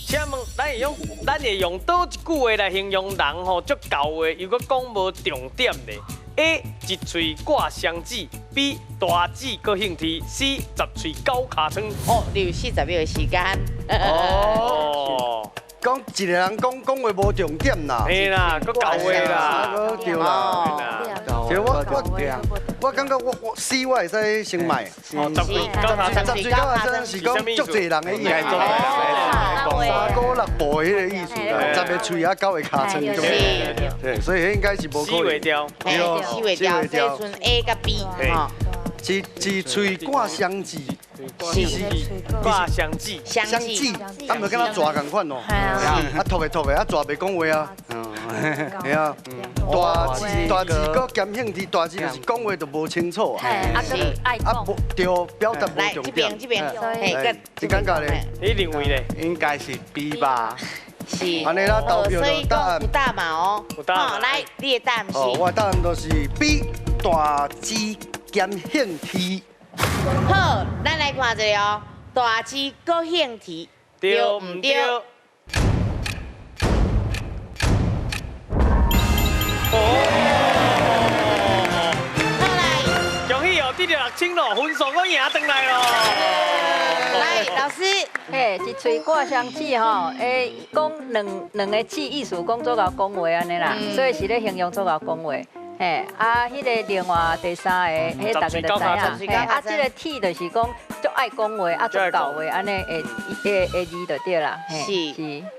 請問咱會用佗一句話來形容人吼足厚話，又閣講無重點咧？A 一喙掛雙舌，B 大舌閣興鐵，C 十喙九尻川。哦，你有40秒的時間。哦，講一個人講講話無重點啦，嘿啦，閣厚話啦，對啦。對，我感覺我 C 我會使先賣。哦，十喙九尻川。十喙九尻川是講足濟人的意思，三姑六婆彼個意思啦，十個喙仔九個尻川，對，所以應該是無可能。死袂掉，對，死袂掉，所以賰 A 佮 B 吼。一喙掛雙舌，是掛雙舌，雙舌，啊，毋敢若蛇仝款哦，啊，吐的吐的，啊，蛇袂講話啊，係啊，大舌大舌閣兼興致，大舌就是講話就無清楚啊，啊，愛啊，無對，表達無重點。來，這邊這邊，嘿，你感覺咧？你認為咧？應該是 B 吧？是。按呢啦，投票就答案。有答嘛哦？有答案。來，你的答案是？哦，我的答案就是 B，大舌兼興致。好，咱來看一下哦，大舌閣興致，對毋對？哦，好來，恭喜哦，得著6000咯，分數閣贏轉來咯。來，老師，嘿，一喙掛雙舌吼，欸，講兩個舌，意思講足𠢕講話按呢啦，所以是咧形容足𠢕講話。嘿，啊，彼個另外第三个，彼大家就知影。嘿，啊，這個鐵就是講足愛講話，啊，足厚話，按呢會會會字就對啦。是。是。